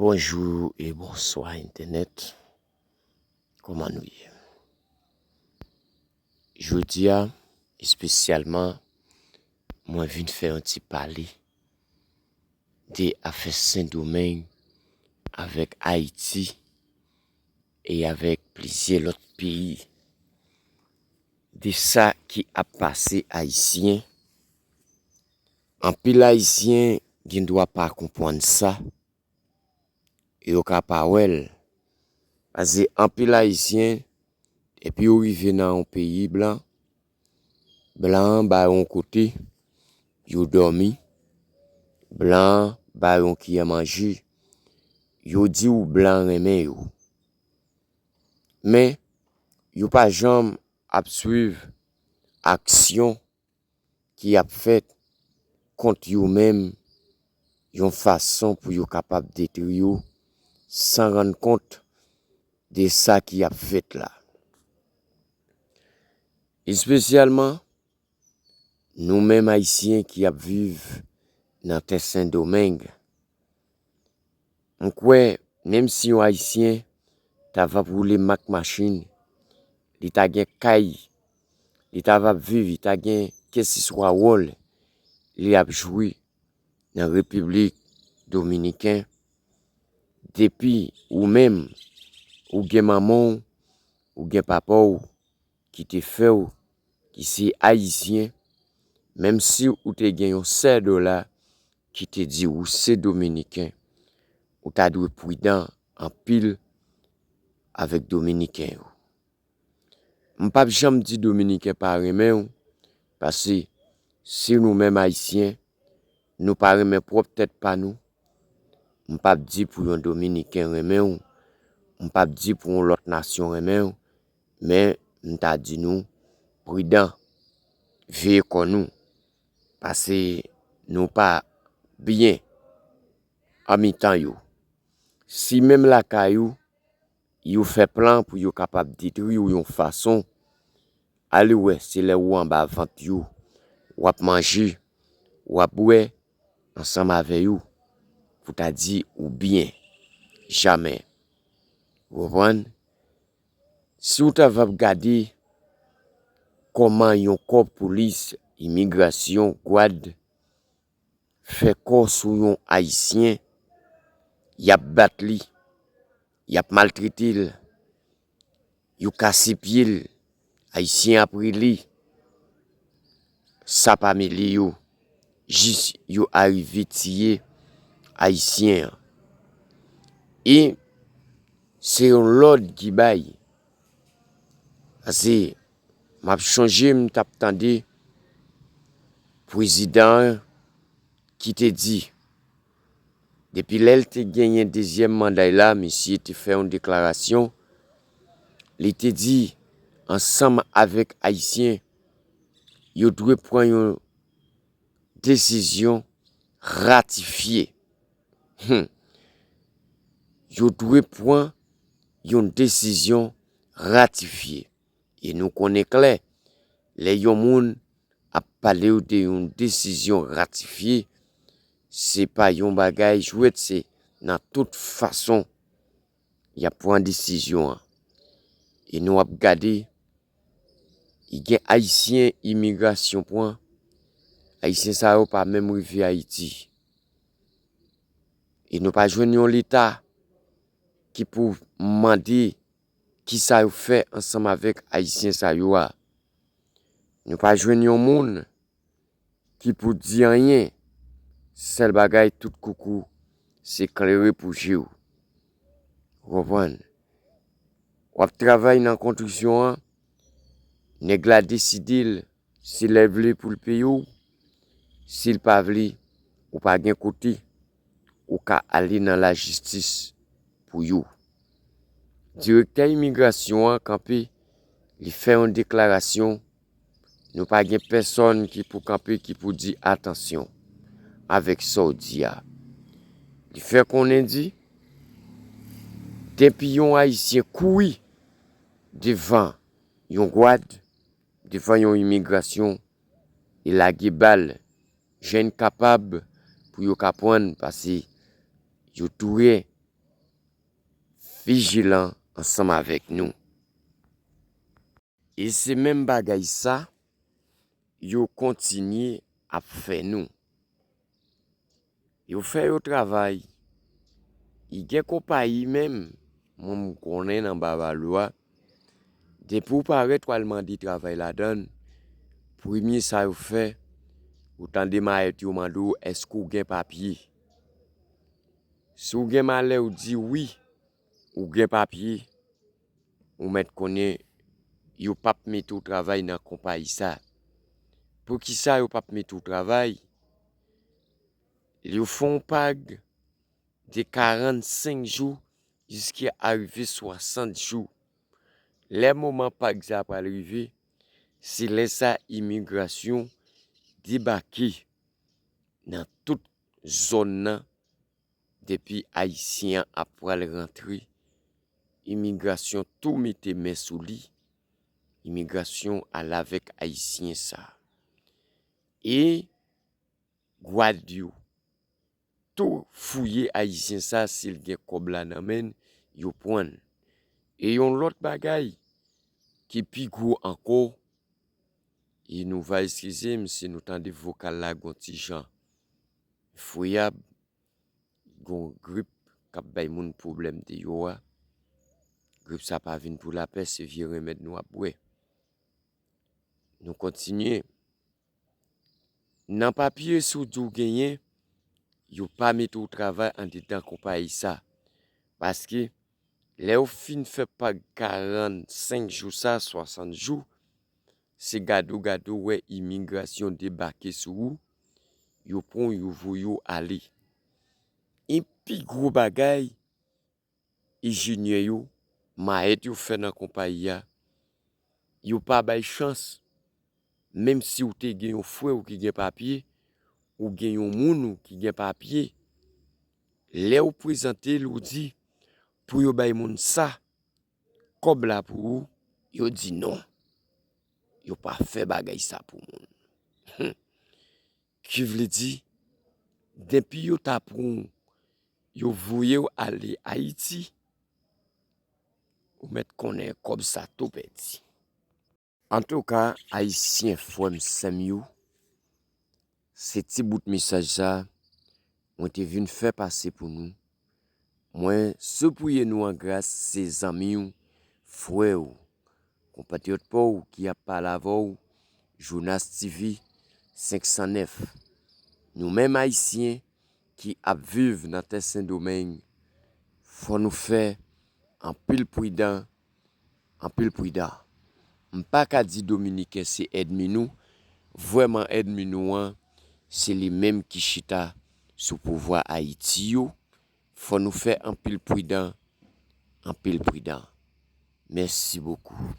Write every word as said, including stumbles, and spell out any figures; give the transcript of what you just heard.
Bonjou e bonswa entènèt. Kòman nou ye? Jodi a, espesyalman, mwen vin fè yon ti pale de afè Sendomeng avèk Ayiti e avèk plizyè lòt peyi, de sa ki ap pase Ayisyen. Anpil Ayisyen gen dwa pa konprann sa, yo ka pa wè l. Paske anpil Ayisyen, epi yo rive nan yon peyi blan, blan an ba yo yon kote, yo dòmi, blan an ba yo yon kiyè manje, yo di w blan renmen yo. Men, yo pa janm ap swiv aksyon ki ap fèt kont yo menm, yon fason pou yo kapab detwi yo san rann kont de sa ki ap fèt la. Espesyalman, nou menm Ayisyen ki ap viv nan tè Sendomeng, m kwè, menm si yon Ayisyen ta va ap woule mak machin, li ta gen kay, li ta va ap viv, li ta gen kèsiswa wòl li ap jwe nan Repiblik Dominiken, depi ou menm, ou gen manman w, ou gen papa w ki te fè w, ki se Ayisyen, menm si ou te gen yon sèl dola ki te di ou se Dominiken, ou ta dwe pridan anpil avèk Dominiken yo. M p ap janm di Dominiken pa renmen w, paske se nou menm Ayisyen, nou pa renmen pwòp tèt pa nou. M p ap di pou yon Dominiken renmen w, m p ap di pou yon lòt nasyon renmen w, men m ta di nou pridan, veye kò nou, paske nou pa byen an mitan yo. Si menm lakay ou, yo fè plan pou yo kapab detwi w yon fason, ale wè se lè ou anba vant yo, w ap manje, w ap bwè ansanm avè yo, pou ta di ou byen. Jamè. Ou konprann? Si w ta va ap gade kòman yon kò polis, imigrasyon, gwad, fè kò sou yon Ayisyen, y ap bat li, y ap maltrete l, yo kase pye l, Ayisyen ap rele, sa pa mele yo, jis yo arive tiye Ayisyen an. E se yon lòd ki bay. Paske m ap chonje, m t ap tande prezidan an ki te di, depi lè l te genyen dezyèm manda l la, misye te fè yon deklarasyon, li te di, ansanm avèk Ayisyen, yo dwe pran yon desizyon ratifye. Hmm. Yo dwe pran yon desizyon ratifye. E nou konnen klè, lè yon moun ap pale w de yon desizyon ratifye, se pa yon bagay jwèt, se nan tout fason y ap pran desizyon an. E nou ap gade, gen Ayisyen imigrasyon pran, Ayisyen sa yo pa menm rive Ayiti. E nou pa jwenn yon Leta ki pou mande kisa yo fè ansanm avèk Ayisyen sa yo a. Nou pa jwenn yon moun ki pou di anyen. Sèl bagay, tout koukou, se klere pou je w. Ou konprann? W ap travay nan konstriksyon an, nèg la deside l, si lè l vle pou l peye w, si l pa vle, ou pa gen kote, ou ka ale nan lajistis pou yo. Direktè imigrasyon an kanpe, li fè yon deklarasyon, nou pa gen pèsonn ki pou kanpe, ki pou di atansyon avèk sa w di a. Li fè konnen di, depi yon Ayisyen kouri devan yon gwad, devan yon imigrasyon, e lage bal, jan n kapab pou yo ka pran, paske yo tou wè vijilan ansanm avèk nou. E se menm bagay sa yo kontinye ap fè nou. Yo fè yo travay. I gen konpayi menm, mwen m konnen nan Baba Lwa, depi w parèt w al mande travay ladan l, premye sa yo fè, ou tande mayèt yo mande w èske w gen papye. Si w gen malè w di wi, ou gen papye, ou mèt konnen yo p ap mete w travay nan konpayi sa. Poukisa yo p ap mete w travay? Yo fè yon pag de karannsenk jou jiska arive swasant jou. Lè moman pag sa pral rive, se lè sa imigrasyon debake nan tout zòn nan. Depi Ayisyen an ap pral rantre, imigrasyon tou mete men sou li. Imigrasyon al avèk Ayisyen sa. E gwad yo tou fouye Ayisyen sa, si l gen kòb la nan men l, yo pran l. E yon lòt bagay ki pi gwo ankò, e nou va eskize m si nou tande vokal la gon ti jan fweyab, gon grip k ap bay moun pwoblèm deyò a. Grip sa pa vin pou lapè, se vye renmèd nou ap bwè. Nou kontinye. Nan papye, si w di w genyen, yo pa mete w travay andedan konpayi sa. Paske, lè w fin fè pag karannsenk jou sa, swasant jou, se gade w gade w wè imigrasyon debake sou ou, yo pran w, yo voye w ale. E pi gwo bagay, enjenyè yo, mayèt yo fè nan konpayi a, yo pa bay chans. Menm si w te gen yon frè w ki gen papye, ou gen yon moun ou ki gen papye, lè w prezante l, ou di pou yo bay moun sa kòb la pou ou, yo di non. Yo pa fè bagay sa pou moun. Ki vle di, depi yo ta pran w, yo voye w ale Ayiti, ou mèt konnen kòb sa tou pèdi. Antouka, Ayisyen, frè m, sè m yo, se ti bout mesaj sa mwen te vin fè pase pou nou. Mwen sipriye nou an gras, se zanmi w, frè w, konpatriyòt pa w ki ap pale avè w, Jonas T V senk san nèf. Nou menm Ayisyen ki ap viv nan tè Sendomeng, fò nou fè anpil pridan, anpil pridan. M pa ka di Dominiken se ènmi nou, vrèman ènmi nou an, se li menm ki chita sou pouvwa Ayiti yo. Fò nou fè anpil pridan, anpil pridan. Mèsi bokou.